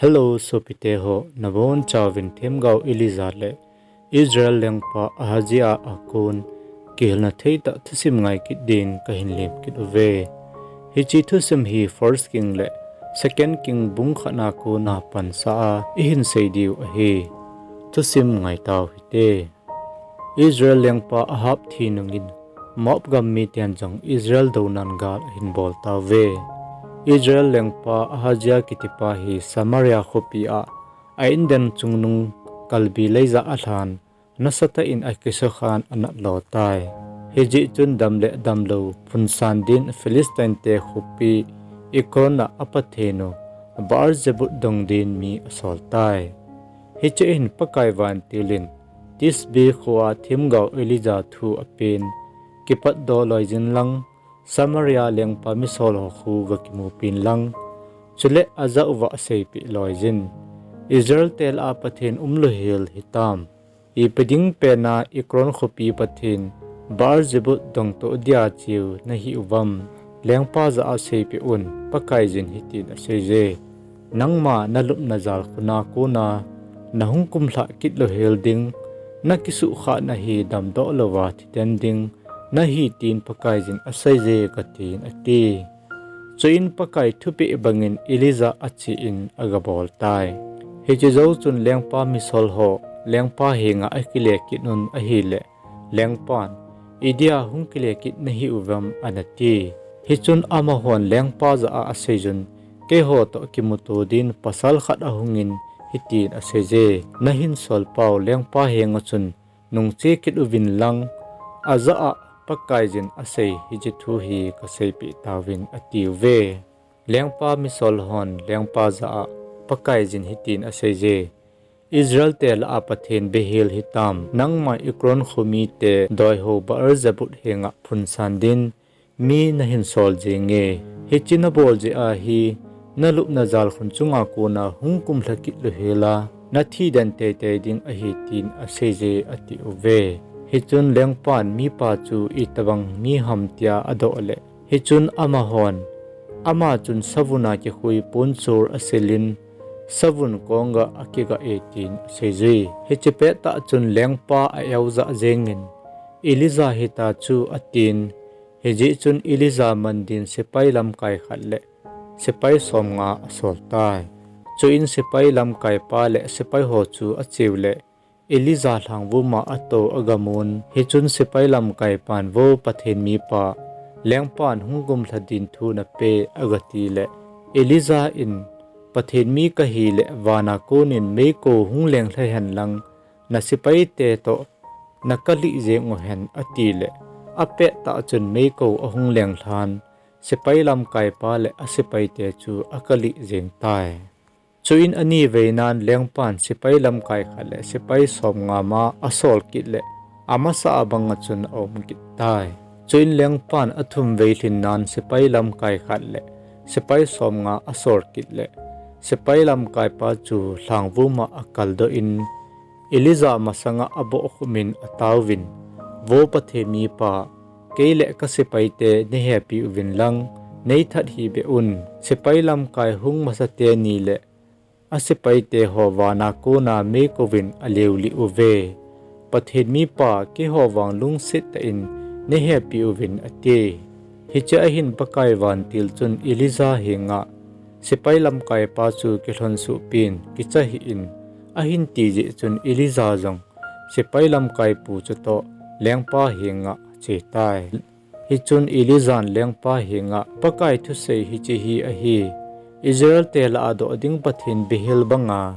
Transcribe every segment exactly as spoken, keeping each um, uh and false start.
Hello, sopite ho, nabonchauvin themgao Elijah le Israel lengpa Ahazia a kon kihilna theitah thusim ngai kit din kahin lem kit uve. Hiche thusim hi First King le Second King bung khatna kona pansa a ihin sei diu ahi. Thusim ngai tau hite. Israel lengpa Ahab thi nungin Moab gam miten jong Israel dounan gal ahin bol tauve. Israel lengpa Ahazia kitipa hi Samaria khopi a a-in den chungnung kalbi leija alhan, nasatah in akisukhan anat lo tai. Hijeh chun dam le damlou phunsan din Philistine te khopi Ekron a apathen u Baal-zebub dong din mi asol tai. Hiche hin Pakai vantil in Tisbe khoa themgao Elijah thu apen, kipatdoh loijin lang, Samaria lengpa misol ho khu gakimupin lang, chule ajah uva seipeh loijin, Israel te lah a Pathen umlou hel hitam. Ipi ding pena Ekron khopi pathen Baal-zebub dongtoh dia cheu nahi uvam? Lengpa jah a seipeh un, Pakaiyin hitin aseije. Nangma nalupna jalkhun a kona nahung kumlhah kit louhel ding, nakisuhkhahna hi damdoh louva thiten ding nahi tin Pakaiyin aseije katin ati. Chuin Pakai thupeh bangin Elijah achen agabol tai. Hiche jou chun lengpa misol ho lengpa henga akile kit un ahile, lengpan, Idia hung kile kit nahi uvam, anati. Hichun amahon lengpa jah a aseiyun, Keiho toh kimuto din pasal khat ahungin hitin aseije, Nahinsol pau lengpa henga chun nungche kit uvin lang, ajah a Pakaiyin asei hiche thu hi kaseipeh tauvin, atiuve. Lengpa misol hon lengpa jah a Pakaiyin hitin aseije, Israel te lah a Pathen behel hitam, nangma Ekron kho mite doiho Baal-zebub henga phunsan din mi nahinsol jenge. Hiche nabol jeh a hi nalupna jalkhun chunga kona hung kumlha kit louhel a nathi den teitei ding ahi tin aseije, atiuve. Hichun lengpan mipa chu itobang mi ham tia adoh le, hichun amahon, ama chun savun a kikhui ponchor asilin, savun kongah akigah e tin aseije. Hiche pettah chun lengpa a-eojah jengin, Elijah hita chu, atin. Hijeh chun Elijah man din sepai lamkai khat le sepai somnga asol tai. Chuin sepai lamkaipa le sepaiho chu acheu le, Elijah lhangvum a atou agamun. Hichun sepai lamkaipan, Vo Pathen mipa, lengpan hung kumlha din thu napeh, agati le, Elijah in, Pathen mi kahile vana konin meikou hung lenglha hen lang, nasepaite toh nakalih jeng uhen, atile, apettah chun meikou ahung lenglhan, sepai lamkaipa le asepaite chu akalih jeng tai. Chuin aniveinan lengpan sepai lamkai khat le sepai somnga ma asol kit le, amasa a banga chun aum kit tai. Chuin lengpan athumvei lhinnan sepai lamkai khat le sepai somnga asol kit le, sepai lamkaipa chu lhangvum a akaldoh in, Elijah masanga abohkhumin ataovin, Vo Pathen mipa, kei le kasepaite neihepi uvin lang, neithat hih beh un. Sepai lamkai hung masa teni le asepaite ho vana kona meikouvin aleulih uve. Pathen mipa, keiho vang lungset tah in neihepi uvin, ati. Hichea hin Pakai vantil chun Elijah henga, Sepai lamkaipa chu kilhonsuhpin, kicha hih in, ahin ti jeh chun Elijah jong sepai lamkaipu chutoh lengpa henga chetai. Hichun Elijah in lengpa henga, Pakai thusei hiche hi ahi, Israel te lah a doh ding Pathen behel banga,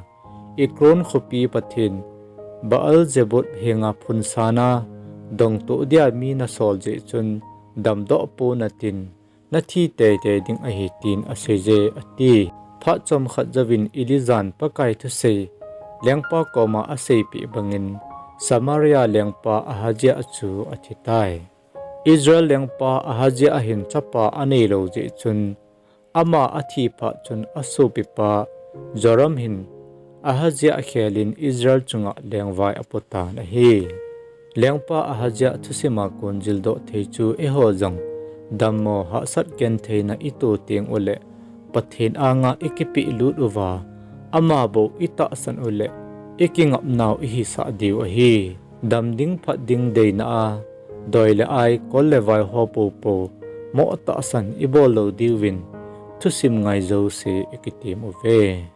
Ekron khopi pathen Baal-zebub henga phunsan a dongtoh dia mi nasol jeh chun damdoh ponatin, nathi teitei ding ahi, tin aseije, ati. Phat chomkhat jouvin Elijah in Pakai thusei lengpa koma aseipeh bangin Samaria lengpa Ahazia chu athitai. Israel lengpa Ahazia hin chapa aneilou jeh chun, ama athi phat chun asopipa Joram hin Ahazia khelin Israel chunga lengvai apotan ahi. Lengpa Ahazia thusima kon jildoh thei chu eiho jong dammo hahsat gentheina ito tengule Pathen anga ikipehlut uva, Ama bou itahsan uleh, ikingapnau ihisah diu ahi. Dam ding phat ding deina a, doi le ai, kol le vai ho poupou, moh tahsan ibol lou diuvin, thusim ngai jouse ikitem uve.